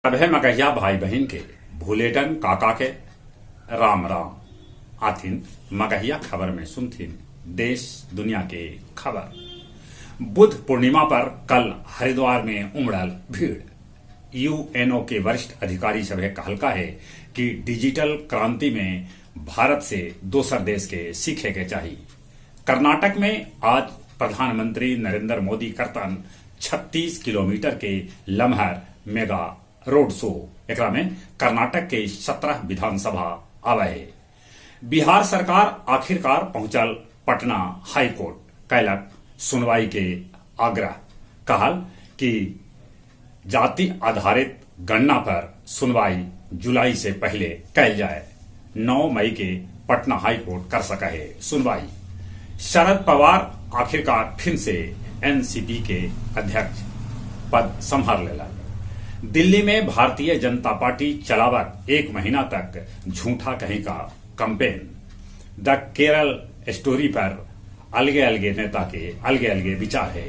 सभे मगहिया भाई बहिन के भुलेटन काका के राम राम। आथिन मगहिया खबर में सुनथिन देश दुनिया के खबर। बुद्ध पूर्णिमा पर कल हरिद्वार में उमड़ल भीड़। यूएनओ के वरिष्ठ अधिकारी सभे कहलका हे कि डिजिटल क्रांति में भारत से दोसर देश के सीखे के चाही। कर्नाटक में आज प्रधानमंत्री नरेंद्र मोदी करतन 36 किलोमीटर के लमहर मेगा रोड शो। एकरा में कर्नाटक के 17 विधानसभा आवे हे। बिहार सरकार आखिरकार पहुंचल पटना हाईकोर्ट, कैलक सुनवाई के आग्रह। कहल कि जाति आधारित गणना पर सुनवाई जुलाई से पहले कैल जाए। 9 मई के पटना हाईकोर्ट कर सका है सुनवाई। शरद पवार आखिरकार फिर से एनसीपी के अध्यक्ष पद संभाल लेला। दिल्ली में भारतीय जनता पार्टी चलावत एक महीना तक झूठा कहीं का कंपेन। द केरल स्टोरी पर अलगे अलगे नेता के अलगे अलगे विचार है।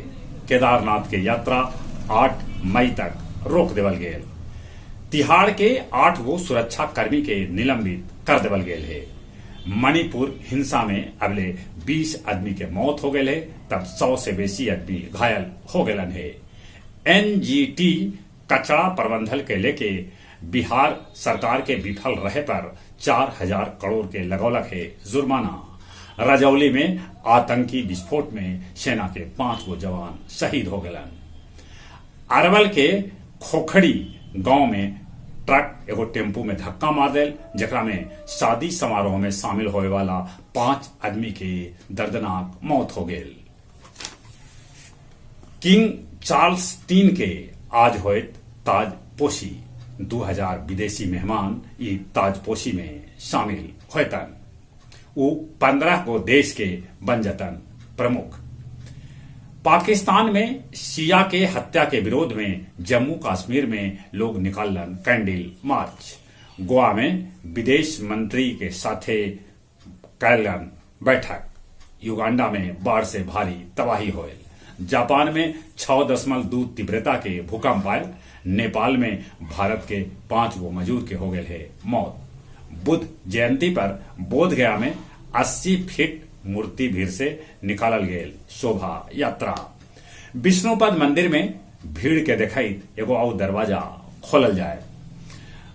केदारनाथ के यात्रा 8 मई तक रोक देवल गेल। तिहाड़ के 8 गो सुरक्षा कर्मी के निलंबित कर देवल गेल है। मणिपुर हिंसा में अगले 20 आदमी के मौत हो गए है, तब 100 से बेसी आदमी घायल हो गलन है। एनजीटी कचरा प्रबंधन के लेके बिहार सरकार के विफल रहे पर 4000 करोड़ के लगौलक है जुर्माना। रजौली में आतंकी विस्फोट में सेना के 5 गो जवान शहीद हो गलन। अरवल के खोखड़ी गांव में ट्रक एगो टेम्पू में धक्का मार देल, जेकरा में शादी समारोह में शामिल होए वाला 5 आदमी के दर्दनाक मौत हो गेल। किंग चार्ल्स 3 के आज होयत ताजपोशी। 2000 विदेशी मेहमान ई ताजपोशी में शामिल होयतन। उ 15 गो देश के बन जतन प्रमुख। पाकिस्तान में शिया के हत्या के विरोध में जम्मू कश्मीर में लोग निकालन कैंडल मार्च। गोवा में विदेश मंत्री के साथे कैलन बैठक। युगांडा में बाढ़ से भारी तबाही होयल। जापान में 6.2 तीव्रता के भूकंप आयल। नेपाल में भारत के 5 गो मजदूर के हो गए है मौत। बुद्ध जयंती पर बोध गया में 80 फीट मूर्ति भीड़ से निकालल गेल शोभा यात्रा। विष्णुपद मंदिर में भीड़ के देखई एगो और दरवाजा खोलल जाए।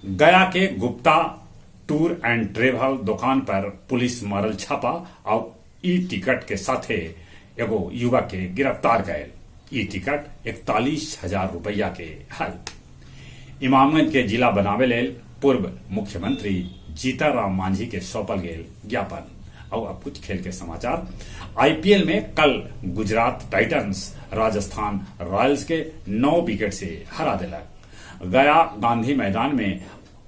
गया के गुप्ता टूर एंड ट्रेवल दुकान पर पुलिस मारल छापा और ई टिकट के साथे एगो युवक के गिरफ्तार गए। ई टिकट 41,000 रुपया के हल। इमामगंज के जिला बनावे लेल पूर्व मुख्यमंत्री जीताराम मांझी के सौंपल गेल ज्ञापन। और अब कुछ खेल के समाचार। आईपीएल में कल गुजरात टाइटंस राजस्थान रॉयल्स के 9 विकेट से हरा दिलक। गया गांधी मैदान में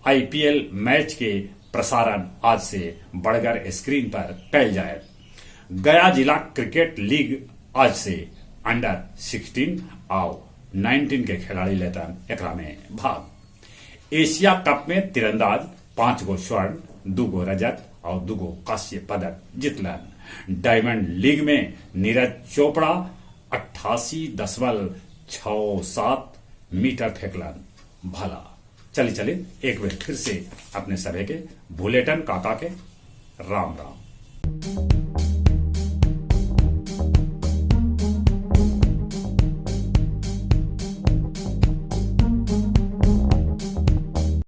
आईपीएल मैच के प्रसारण आज से बड़गर स्क्रीन पर कैल जाए। गया जिला क्रिकेट लीग आज से अंडर 16 और 19 के खिलाड़ी लेतन एकरा में भाग। एशिया कप में तीरंदाज 5 गो स्वर्ण, 2 गो रजत और 2 गो कांस्य पदक जीतलन। डायमंड लीग में नीरज चोपड़ा 88.67 मीटर फेंकलन भला। चली चले एक बार फिर से अपने सभे के भुलेटन काका के राम राम।